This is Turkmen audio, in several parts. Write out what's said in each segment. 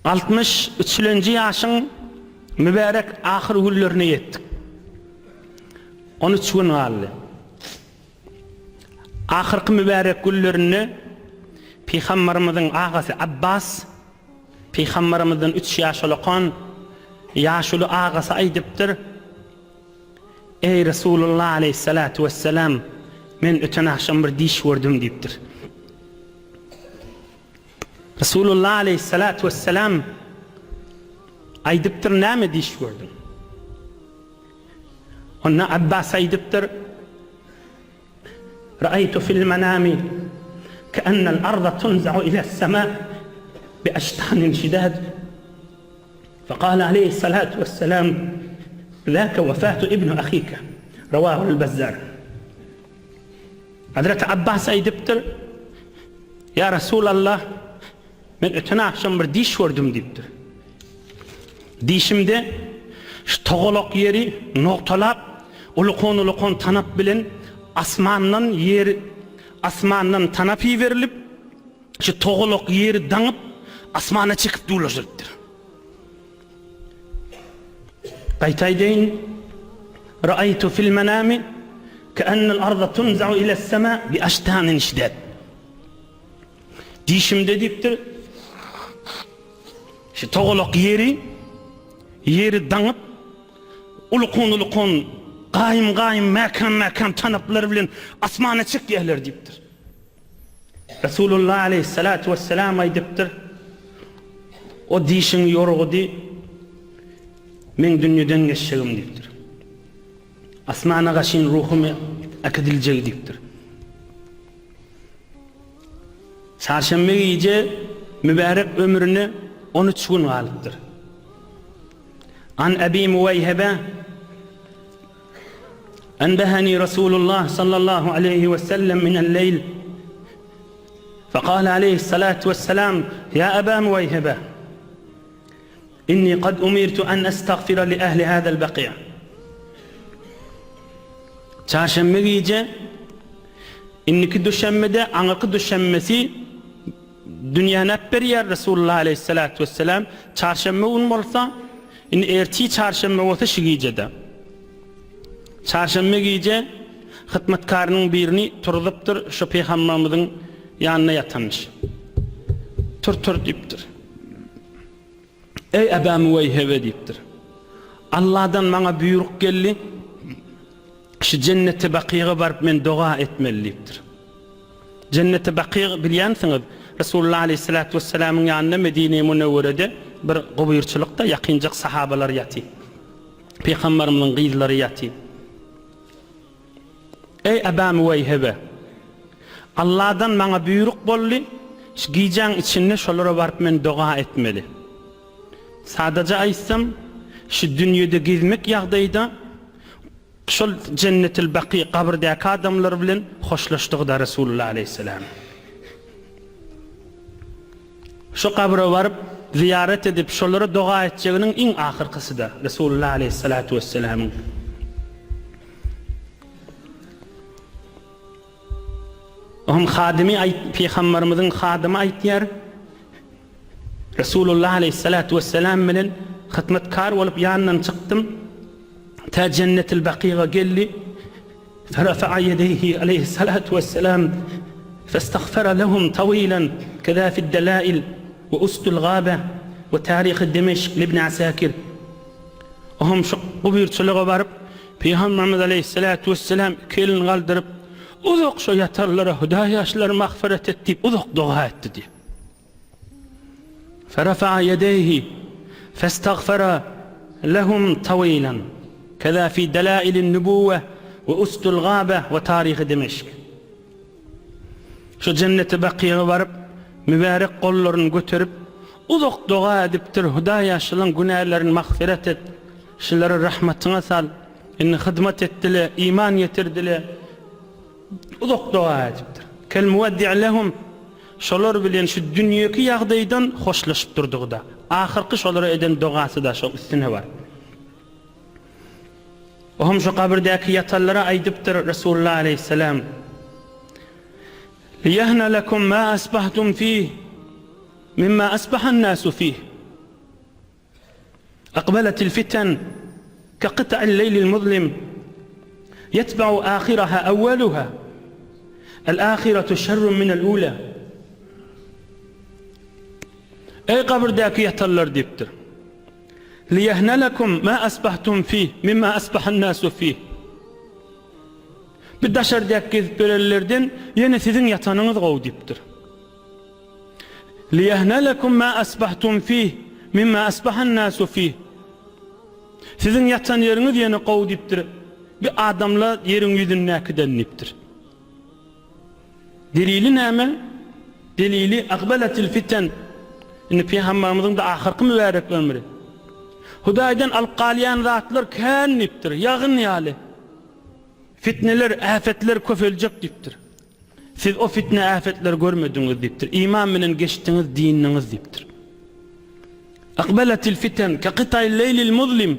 Altmyş üçlenji ýaşyň mübärek ahyr günlerine ýetdik. On üç gün galdy. Ahyrky mübärek günlerinde Pygambarymyzyň agasy Abbas Pygambarymyzdan üç ýaş ulakan ýaşuly agasy aýdypdyr, Eý, Resulullah aleýhissalatu wessalam, men öten agşam bir diş gördüm diýipdir. Resulullah aleýhissalatu wessalam aýdypdyr, Näme diş gördüň? Onda Abbas aýdypdyr, Ra'aýtu fil manami ke'ennel arda tunza'u iles-sema bi aştanin şidad. Fekale aleýhissalatu wessalam, Zâke wefâtu ibnu ahike. Rawahul Bezzar. Hazreti Abbas aýdypdyr, Ýa Resulallah, men öten agşam bir diş gördüm diýipdir. Dişimde şu togalak ýeri nogtalap, ulukan-ulukan tanap bilen asmandan ýer asmandan tanap iberilip, şu togalak ýeri daňyp, asmana çekip duwlaşdyrypdyr. Gaýta aýdaýyn, Ra'aýtu fil manami ke'ennel arda tunza'u iles-sema bi aştanin şidad. Dişimde diýipdir, şu togalak ýeri, ýeri daňyp, ulukan-ulukan, gaýym-gaýym, mäkäm-mäkäm tanaplar bilen asmana çekýärler diýipdir. Resulullah aleýhissalatu wessalam aýdypdyr, O dişiň ýorgudy meň dünýeden geçjegim diýipdir. Asmana gaşyn ruhum äkidiljegi diýipdir. Çarşenbe gije mübärek ömrüne on üç gün galypdyr. An Ebi Muweýhebe Enbeheni Resulullah sallallahu aleýhi we sellem minel leýl Fekale aleýhissalatu wesselam Ýa Eba Muweýhebe Inni kad umirtu en estagfira li ehli hazel bekiýa Çarşenbe gije indiki duşenbede aňyrky duşenbesi dünýäni äpberýär Resulullah aleýhissalatu wesselam çarşenbe gün bolsa indi ertir çarşenbe bolsa şu gijede Çarşenbe gije hytmatkarynyň birini turuzupdyr, şo pygamberimiziň ýanynda ýatanmyş. Tur, tur diýipdir. Eý Eba Müweýhebe diýipdir. Alladan maňa buýruk geldi, şu Jenneti Bakyga baryp men doga etmeli diýipdir. Jenneti Bakyg bilýänsiňiz, Resulullah aleýhissalatu wessalamyň ýanynda Medine-i Münewwerede bir gubyrçylykda ýakynjak sahabalar ýatyr. Pygamberimiziň gyzlary ýatyp. Eý Eba Müweýhebe! Alladan maňa buýruk boldy, şu gijäň içinde şolara baryp men doga etmeli. Sadaja aýtsam, şu dünýede gezmek ýagdaýda şol Jennetil Baky gabyrdäki adamlar bilen hoşlaşdygy-da Resulullah aleýhissalam. Şu gabra baryp, zyýarat edip, şolara doga etjeginiň iň ahyrkysy-da, Resulullah aleýhissalatu wessalamyň. Onuň hadymy aýt, pygamberimiziň hadymy aýtýar, Resulullah aleýhissalatu wessalam bilen hyzmatkar bolup ýanyndan çykdym, tä Jennetil Bakyga geldi. Ferafa'a ýedeýhi aleýhissalatu wessalam festagfara lehum tawilan keza fi'd-delail we usdul gabe we tarihi Dimeşk li-Ibn Asakir. Ohm şu gubyrçylyga baryp, Pygamberimiz aleýhissalatu wessalam iki elini galdyryp, uzak şo ýatanlara Hudaýa şulary magfyrat et diýip uzak doga etdi diýip. Ferafa'a ýedeýhi festagfara lehum tawilan keza fi delailin nubuwwe we usdul gabe we tarihi Dimeşk. Şu jenneti bakyga baryp, mübärek gollaryny göterip, uzak doga edipdir, Hudaýa şulaň günälerini magfyrat et, şulary rahmatyňa sal, indi hyzmat etdile, iman getirdile. Uzak doga edipdir. Kel muwaddi' lehum, şolar bilen şu dünýeki ýagdaýdan hoşlaşyp durdugy-da. Ahyrky şolara eden dogasy-da şoň üstüne bar. O hem şu gabyrdäki ýatanlara aýdypdyr Resulullah aleýhissalam, Liýehna lekum ma asbahtum fih mimma asbahan nasu fih. Akbeletil fiten ke kyta'il leýlil muzlim ýetba'u ahyraha awwaluha El ahyretu şerrun minel ula Eý gabyrdäki ýatanlar diýipdir. Liýehnelekum ma asbahtum fih mimma asbahan nasu fih. Bir daşardaky gezip ýörenlerden ýene siziň ýatanyňyz gowy diýipdir. Liýehnelekum ma asbahtum fih mimma asbahan nasu fih. Siziň ýatan ýeriňiz ýene gowy diýipdir. Bir adamlar ýeriň ýüzündäkiden diýipdir. Delili näme? Delili akbeletil fiten. Indi pygamberimiziň-de ahyrky mübärek ömri. Hudaýdan alyp galýan zatlar kän diýipdir, ýagyn ýaly. Fitneler, äpetler köpeljek diýipdir. Siz o fitne äpetleri görmediňiz diýipdir. Iman bilen geçdiňiz, dyndyňyz diýipdir. Akbeletil fiten ke kytaýl leýlil muzlim.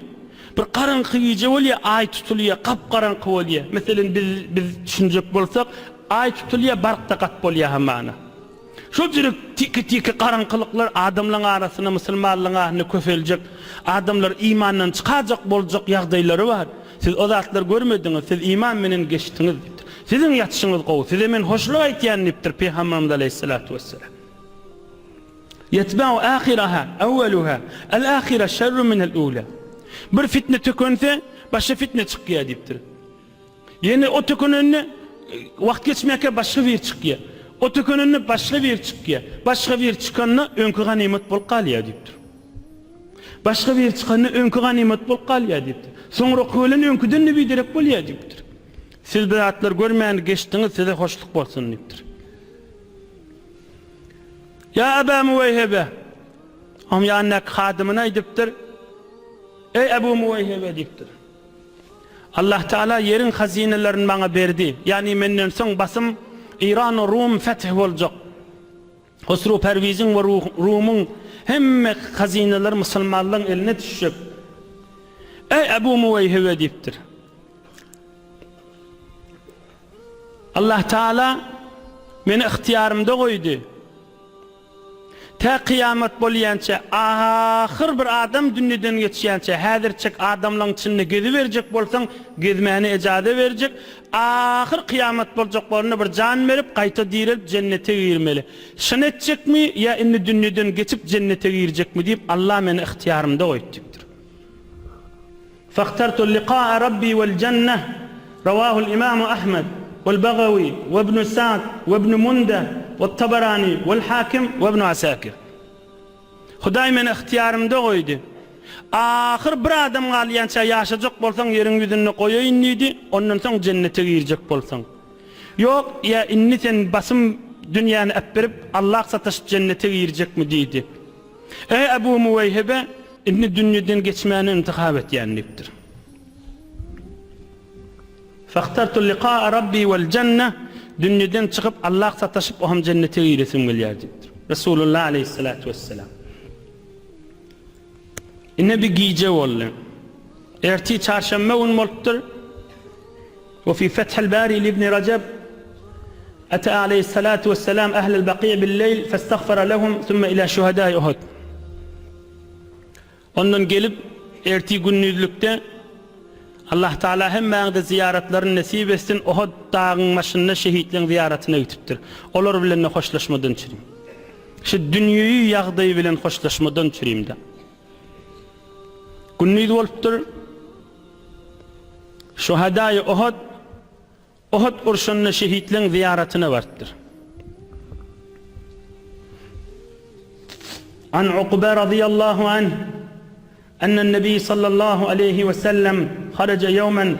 Bir garaňky gije bolýar, aý tutulýar, gap-garaňky bolýar. Meselem biz biz düşünjek bolsak, aý tutulýar, bark-da gat bolýar hamana. Şol jüre tiki-tiki garaňkylyklar adamlaň arasynda, musulmanlaň arasynda köpeljek, adamlar imandan çykajak boljak ýagdaýlary bar. Siz o zatlary görmediňiz, siz iman menen geçdiňiz diýipdir. Siziň ýatyşyňyz gowy, size men hoşluk aýtýan diýipdir Pygamberimiz aleýhissalatu wessalam. Ýetba'u ahiraha awwaluha, al-ahira şerru minel-ula. Bir fitne tökünse, başga fitne çykýar diýipdir. Ýene o tökenende wagt geçmäkä başga biri çykýar. O tökenende başga biri çykýar. Başga biri çykanda öňki ganymat bolup galýar diýipdir. Başga biri çykanda öňki ganymat bolup galýar diýipdir. Soňraky gelen öňküden-de biderek bolýar diýipdir. Siz bu zatlary görmän geçdiňiz, size hoşluk bolsun diýipdir. Ýa Aba Muweýhebe! Onuň ýanyndaky hadymyna aýdypdyr. Eý Abu Muweýhebe diýipdir. Allah Teala ýeriň hazynalaryny maňa berdi. Ýagny menden soň basym Iran we Rum feth boljak. Husru Perwiziň we Rumyň hemme hazynalary musulmanlaryň eline düşjek. Eý Ebu Muweýhibe diýipdir. Allah Teala meni ygtyýarymda goýdy. Tä kyýamat bolýança, ahyr bir adam dünýeden geçýänçä, häzirçek adamlaň içinde geziberjek bolsaň, gezmäne ejaza berjek, ahyr kyýamat boljak bolanda bir jan berip, gaýta direlip jennete girmeli. Şyny etjekmi ýa indi dünýeden geçip jennete girjekmi diýip Allah meni ygtyýarymda goýdy diýipdir. Fahtartu liqa'a Rabbi wal jannah Rawahul Imamu Ahmed wal Bagawi we Ibnu Sa'd we Ibnu Mundeh we Tabarani wal Hakim we Ibnu Asakir. Hudaý meni ygtyýarymda goýdy. Ahyr bir adam galýança ýaşajak bolsaň ýeriň ýüzünde goýaýyn diýdi, ondan soň jennete girjek bolsaň. Ýok, ýa indi sen basym dünýäni äpberip Allah sataşyp jennete girjekmi diýdi. Eý Ebu Muweýhibe, indi dünýeden geçmäni intihap etýän diýipdir. Fahtartu liqa'a Rabbi wal jenneh, dünýeden çykyp Allah sataşyp o hem jennete giresim gelýär diýipdir. Resulullah aleýhissalatu wesselam. Ine bir gije boldy. Ertir çarşenbe gün bolupdyr. Ve fi Fethil Bari li Ibn Rajab Ata aleyhissalatu vesselam ehlel Baki' bil leýl festagfara lehum thumma ila şuhadai Uhud. Ondan gelip ertir gündizlikde Allah Taala hemmäňize zyýaratlaryny nesip etsin Uhud dagyň başynda şehitleň zyýaratyna gitipdir. Olar bilen-de hoşlaşmadan çürim. Şu dünýewi ýagdaý bilen hoşlaşmadan çürimde. Gündiz bolupdyr. Şuhadaýy Uhud Uhud urşunda şehitleň zyýaratyna barypdyr. An Ukbe razyýallahu anh Ennen Nebi sallallahu aleýhi we sellem haraja ýewmen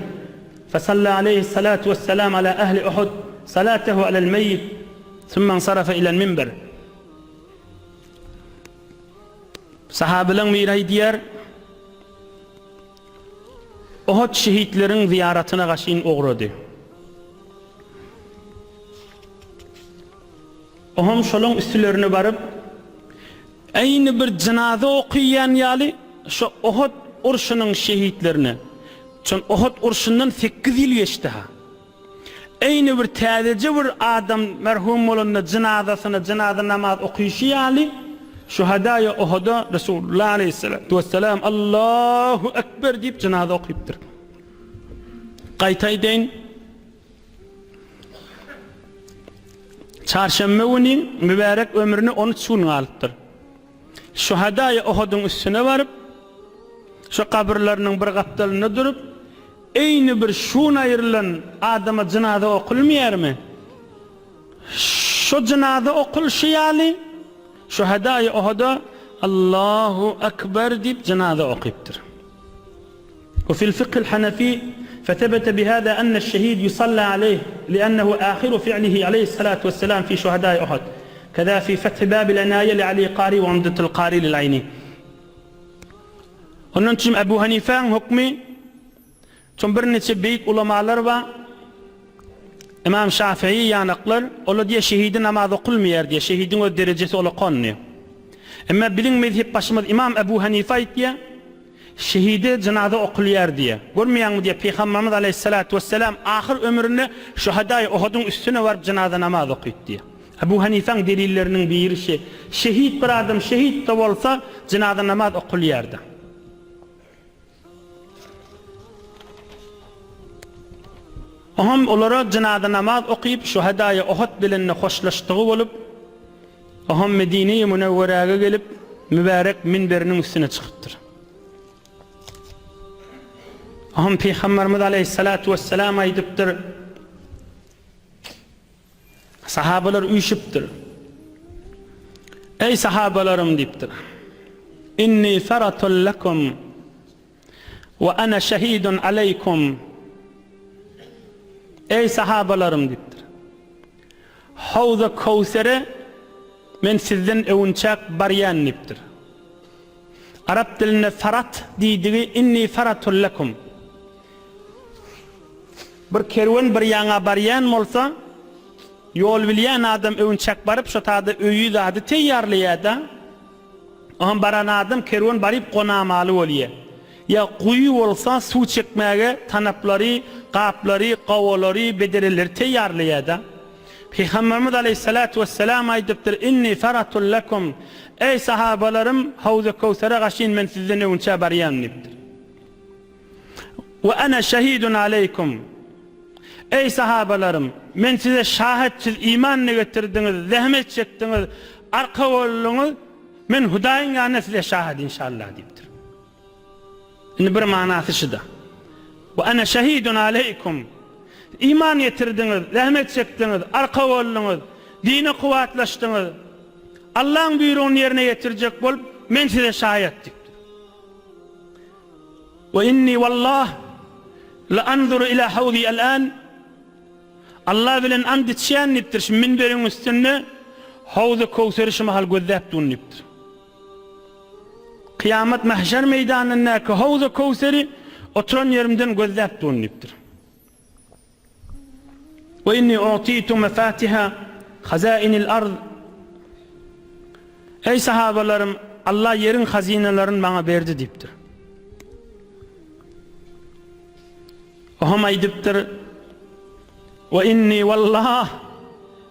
fesalla aleýhissalatu wesselam ala ehli Uhud salatehu alel meýit summa ensarafe ilel minber. Sahabalaň biri aýdýar, Ohud şehitleriň zyýaratyna gaşyn ugrady. Oham şolaň üstülerine baryp, eýni bir jynaza okyýan ýaly, şo Ohud urşunyň şehitlerine, çün Ohud urşundan sekiz ýyl geçdi-ha. Eýni bir täzeje bir adam merhum bolanda jynazasyna jynaza namaz okyşy ýaly. Şuhadaýy Ohuda Resulullah aleýhissalatu wessalam Allahu Ekber diýip jynaza okypdyr. Gaýta aýdaýyn. Çarşenbe güni mübärek ömrüne 13 gün galypdyr. Şuhadaýy Ohudyň üstüne baryp, şu gabyrlarynyň bir gapdalynda durup, eýni bir şun aýrylan adama jynaza okulmaýarmy? Şu jynaza okulşy ýaly, Şuhadaýy Ohuda Allahu Ekber diýip jynaza okypdyr. Ve fil fikhil hanefi fethebete bihâzâ enne'ş-şehîd yusallâ aleyh li'ennehu âhiru fi'lihi aleyhissalâtu vesselâm fî şuhadâi Uhud. Kezâ fî fethi bâbil enâye li Ali Kâri ve Umdetul Kâri lil Ayni. Ondan üçin Ebu Hanifäň hukmy Soň birniçe beýik ulamalar bar. Ymam Şafii ýanaklar, olar diýýär şehide namaz okulmaýar diýýär, şehidiň öz derejesi olakan diýýär. Emma biziň mezhep başymyz Ymam Ebu Hanife aýtýar, şehide jynaza okulýar diýýär. Görmeýäňmi diýýär, Pygamberimiz aleýhissalatu wessalam ahyr ömründe şuhadaýy Uhudyň üstüne baryp jynaza namaz okydy diýýär. Ebu Hanifäň delilleriniň biri şi, şehit bir adam şehit-de bolsa jynaza namaz okulýar-da. Oňam olara jynaza namaz okyp, şuhadaýy Ohud bilen hoşlaşdygy bolup, oňam Medine-i Münewweräge gelip, mübärek minberiniň üstüne çykypdyr. Oňam Pygamberimiz aleýhissalatu wessalam aýdypdyr, Sahabalar üýşüpdir. Eý sahabalarym diýipdir. Inni faratul lekum we ana şehidun aleýkum. Eý sahabalarym diýipdir. Howza Köwsere men sizden öwünçäk barýan diýipdir. Arap dilinde farat diýdigi inni faratul lekum. Bir kerwen bir ýaňa barýan bolsa, ýol bilýän adam öwünçäk baryp şo tada öýi zady teýýarlaýada. Oňam baran adam kerwen baryp gonamaly bolýa. Ýa guýy bolsa suw çekmäge tanaplary, gaplary, gawalary, bedereleri teýýarlaýada. Pygamberimiz aleýhissalatu wessalam aýdypdyr, Inni faratul lekum, Eý sahabalarym, Howzy Köwsere gaşyn men sizden öwünçä barýan diýipdir. We ene şehidun aleýkum. Eý sahabalarym, men size şahet siz iman getirdiňiz, zähmet çekdiňiz, arka bolduňyz, men Hudaýyň ýanynda size şahet inşallah diýipdir. Indi bir manasy şuda. We ene şehidun aleýkum. Iman getirdiňiz, zähmet çekdiňiz, arka bolduňyz, dine kuwwatlaşdyňyz. Allaň buýrugyny ýerine ýetirjek bolup, men size şaýat diýipdir. We inni wallah la anzuru ila hawzi al-an Allah bilen and içýän diýipdir, şu minberiň üstünde Howzy Köwseri şu mahal gözläp durun diýipdir. Kyýamat mahşer meýdanyndaky Howzy Köwseri oturan ýerimden gözläp durun diýipdir. We inni utitu mefatiha hazainil ard Eý sahabalarym, Allah ýeriň hazynalaryny maňa berdi diýipdir. Oňam aýdypdyr, We inni wallah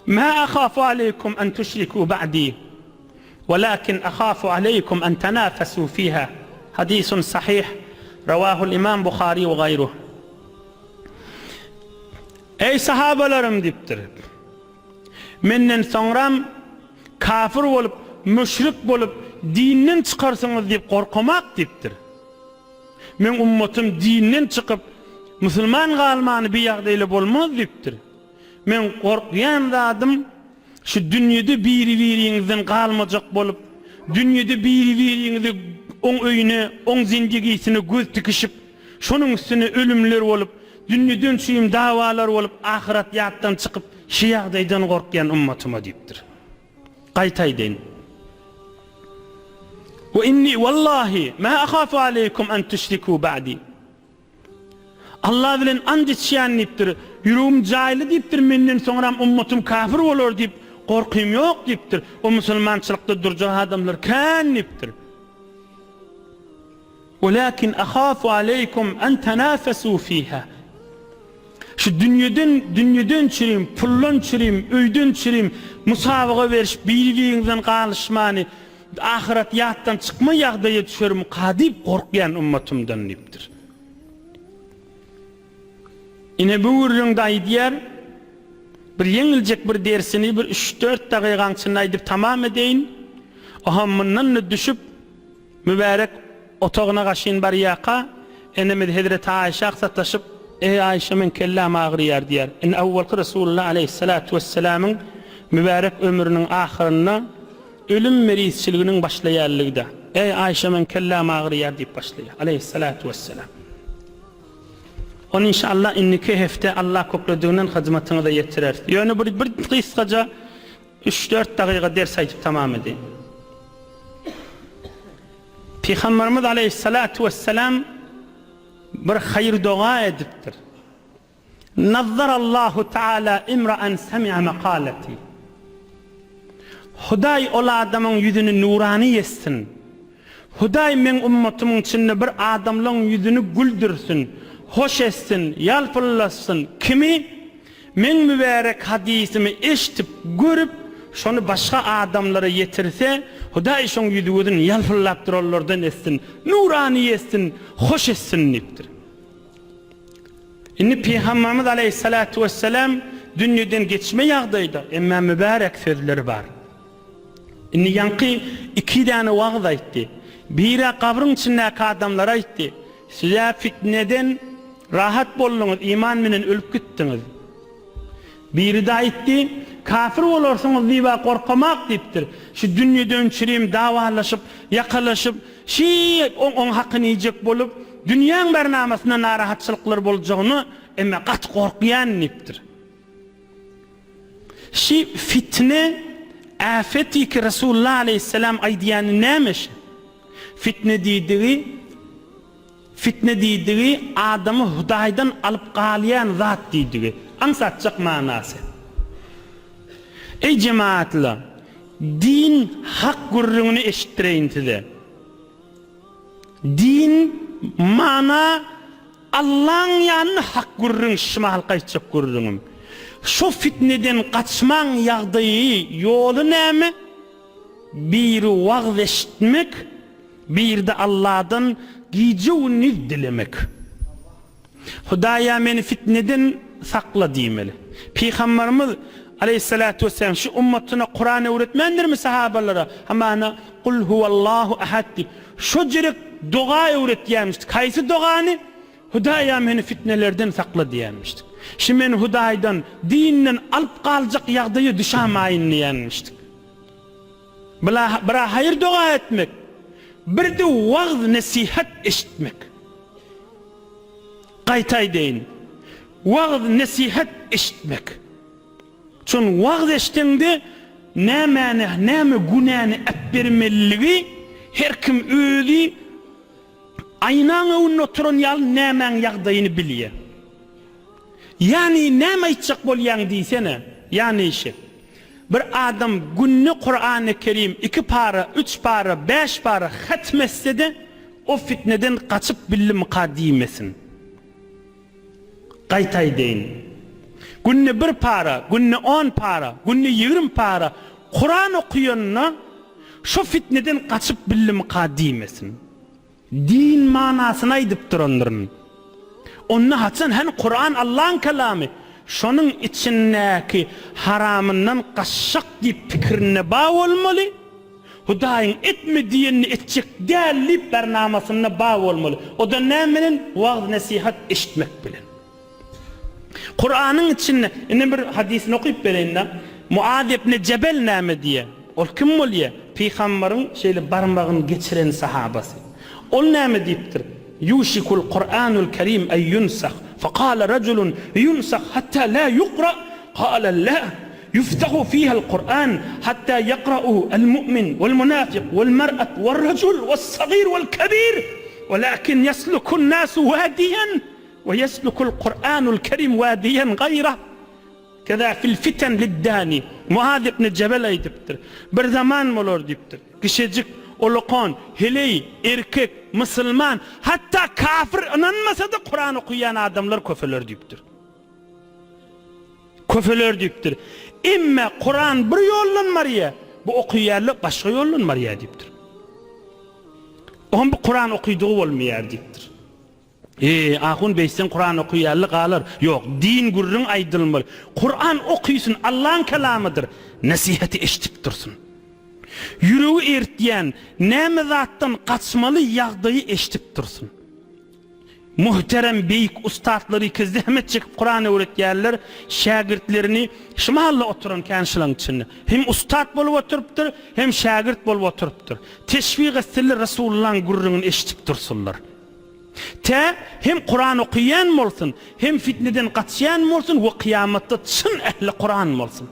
ma ahafu aleýkum an tuşriku ba'di, welakin ahafu aleýkum an tanafasu fiha. Hadisun sahih, rawahul Imam Buhari we gaýruh. Eý sahabalarym diýipdir. Menden soňram kafir bolup, müşrik bolup, dinden çykarsyňyz diýip gorkamak diýipdir. Meň ummatym dinden çykyp, musulman galmany bir ýagdaýla bolmaz diýipdir. Meň gorkýan zadym Şu dünýede biri-biriňizden galmajak bolup, dünýede biri-biriňizi oň öýüne, oň zindigisine göz tikişip, şonuň üstüne ölümler bolup, dünýeden çüýüm dawalar bolup, ahyrat ýatdan çykyp, şu ýagdaýdan gorkýan ummatyma diýipdir. Gaýta aýdaýyn. We inni wallahi ma ahafu aleýkum an tüşriku ba'di. Allah bilen and içýän diýipdir. Ýüregim jaýly diýipdir, menden soňram ummatym kafir bolar diýip, gorkym ýok diýipdir. O musulmançylykda durjak adamlar kän diýipdir. Welakin ahafu aleýkum an tanafasu fiha. Şu dünýeden, dünýeden çürim, puldan çürim, öýden çürim, musabaga berişip biri-biriňizden galyşmany. ahyret ýatdan çykma ýagdaýa düşermika diýip gorkýan ummatymdan diýipdir. Ine bu gürrüňde aýdýar, bir ýeňiljek bir dersini bir üç-dört dagygaň içinde aýdyp tamam edeýin. Oham mundan-da düşüp, mübärek otagyna gaşyn barýarka, enemiz hezreti Aýşa sataşyp, Eý, Aýşa, meň kelläm agyrýar diýýär. Indi owalky Resulullah aleýhissalatu wessalamyň mübärek ömrüniň ahyrynda ölüm merizçiliginiň başlaýanlygy-da. Eý, Aýşa, meň kelläm agyrýar diýip başlaýar. Aleýhissalatu wessalam. Ony inşallah indiki hepde Allah köklediginden hyzmatyňyza ýetireris. Ýöne bir bir gysgaja üç-dört dagyga ders aýdyp tamam edeýin. Pygamberimiz aleýhissalatu wessalam bir haýyr doga edipdir. Nazzarallahu taala imra'an semi'a makalati. Hudaý ol adamyň ýüzüni nurany etsin. Hudaý meň ummatymyň içinde bir adamlaň ýüzüni güldürsin, hoş etsin, ýalpyldatsyn. Kimi? Meň mübärek hadysymy eşdip, görüp, şony başga adamlara ýetirse, Hudaý şoň ýüzi-gözüni ýalpyldap duranlardan etsin, nurany etsin, hoş etsin diýipdir. Indi Pygamberimiz aleýhissalatu wessalam dünýeden geçme ýagdaýda, emma mübärek sözleri bar. Indi ýaňky iki däne wagyz aýtdy. Biri gabryň içindäki adamlara aýtdy, Siz-ä fitneden rahat bolduňyz, iman bilen ölüp gitdiňiz. Biri-de aýtdy, Kafir bolarsyňyz diýib-ä gorkamak diýipdir. Şu dünýeden çürim dawalaşyp, ýakalaşyp, şi oň hakyny iýjek bolup, dünýäň barnamasynda narahatçylyklar boljagyna emme gaty gorkýan diýipdir. Şi fitne äfeti ki Resulullah aleýhissalam aýdýany näme şi? Fitne diýdigi Fitne diýdigi adamy Hudaýdan alyp galýan zat diýdigi. Aňsatjak manasy. Eý jemaatla, din hak gürrüňini eşitdireýin size. Din mana Allaň ýanynda hak gürrüň şymahalka aýtjak gürrüňim. Şo fitneden gaçmaň ýagdaýy ýoly näme? Biri wagyz eşitmek, birde Alladan gije-gündiz dilemek. Hudaýa meni fitneden sakla diýmeli. Pygambarymyz, aleýhissalatu wessalam, şu ummatyna Kuran öwretmändirmi sahabalara? Hamana, Kul huwallahu ahad diýip, şo jerek doga öwretýärmişdi. Haýsy dogany? Hudaýa meni fitnelerden sakla diýýärmişdik. Şi meni Hudaýdan, dinden alyp galjak ýagdaýa düşamaýyn diýýärmişdik. Bila bira haýyr doga etmek, birde wagyz nesihat eşitmek. Gaýta aýdaýyn, wagyz nesihat eşitmek. Çün wagyz eşdeňde nämäni, näme günäni äpbermeliligi her kim özi aýnaň öňünde oturan ýaly nämäň ýagdaýyny bilýär. Ýany näme aýtjak bolýaň diýsene, ýany şi. Bir adam günde Kurany Kerim iki para, üç para, bäş para hatm etse-de, o fitneden gaçyp bildimika diýmesin. Gaýta aýdaýyn. Günde bir para, günde on para, günde 20 para Kuran okuyanda şo fitneden gaçyp bildimika diýmesin. Din manasyny aýdyp durandyryn. Onda haçan hany Kuran Allaň kelamy, şonuň içindäki haramyndan gaçjak diýip pikirinde ba bolmaly, Hudaýyň etme diýenini etjek däl diýip barnamasynda ba bolmaly. Oda näme bilen? Wagyz-nesihat eşitmek bilen. Kuranyň içinde, indi bir hadysyny okyp bereýin-de. Muaz ibn Jebel näme diýýär? Ol kim bolýar? Pygambaryň şeýle barmagyny geçiren sahabasy. Ol näme diýipdir? Ýuşikul Kuranul Kerim en ýunsah. Fekale rajulun ýunsah hatta la ýukra? Kale la. Ýuftahu fihal Kuran hatta ýakra'uhu el mu'min wel munafik wel mer'at wel rajul wes sagir wel kebir. Welakin ýeslukun nasu wadiýan. We ýeslukul Kur'anul Kerim wadiýen gaýrah, keza fil fiten liddani. Muaz ibn Jebel aýdypdyr, Bir zaman bolar diýipdir, kişejik, ulakan, heleý, erkek, musulman, hatda kafir ynanmasa-da Kuran okaýan adamlar köpeler diýipdir. Köpeler diýipdir. Emme Kuran bir ýoldan barýar. Bu okyýarlar başga ýoldan barýar diýipdir. Oňam bu Kuran okydygy bolmaýar diýipdir. Eý, ahun beýtseň Kuran okyýarly galar. Ýok, din gürrüň aýdylmaly. Kuran okysyn, Allaň kelamydyr. Nesihaty eşidip dursun. Ýüregi eritýän, näme zatdan gaçmaly ýagdaýy eşidip dursun. Muhterem beýik ustatlary ki zähmet çekip Kuran öwretýärler, şägirtlerini şu mahalla oturan kän şulaň içinde. Hem ustat bolup oturypdyr, hem şägirt bolup oturypdyr. Teşwik etsinler Resulullaň gürrüňini eşidip dursunlar. Tä hem Kuran okyýan bolsun, hem fitneden gaçýan bolsun we kyýamatda çyn ähli Kuran bolsun.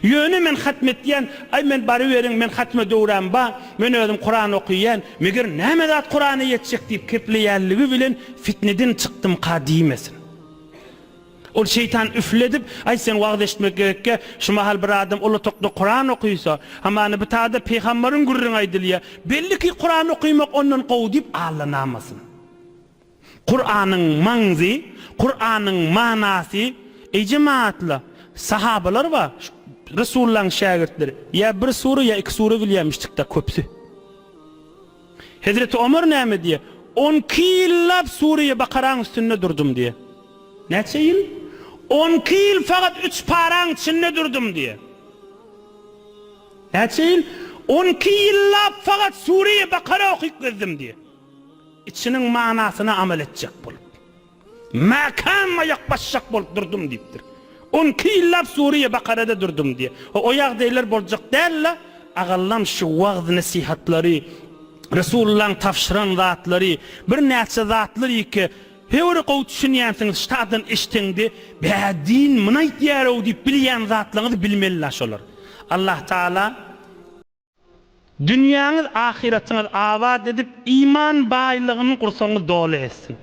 Ýöne men hatm etýän, aý men baryberiň, men hatma döwrem ba, men özüm Kuran okyýan, meger näme zat Kurana ýetjek diýip kepleýänligi bilen fitneden çykdymka diýmesin. Ol şeýtan üfledip, aý sen wagyz eşitmek gerekkä, şu mahal bir adam ol otagda Kuran okysa, hamana bu taýda pygambaryň gürrüňi aýdylýa, belli ki Kuran okymak ondan gowy diýip allanamasyn. Kuranyň maňzy, Kuranyň manasy, eý jemagatlar, sahabalar bar, Resulullahyň şägirtleri, ýa bir sure ýa iki sure bilýärmişdikda köpüsi. Hezreti Omar näme diýýär? On iki ýyllap Sure-i Bakaraň üstünde durdum diýýär. Näçe ýyl? On iki ýyl fakat üç paraň içinde durdum diýýär. Näçe ýyl? On iki ýyllap fakat Sure-i Bakara okyp gezdim diýýär. Içiniň manasyna amal etjek bolup. Mäkäm aýak basjak bolup durdum diýipdir. On iki ýyllap Suriýe Bakarada durdum diýýär. O ýagdaýlar boljak däl-le, agallam şu wagyz-nesihatlary, Resulullaň tabşyran zatlary, birnäçe zatlar ýeke höwri gowy düşünýänsiňiz ştadan eşiteňde, bä din muny aýtýar-ow diýip bilýän zatlaryňyzy bilmeli-la şolar. Allah Taala. Dünýäňiz ahyratyňyz abat edip iman baýlygyny gursagyňyz doly etsin.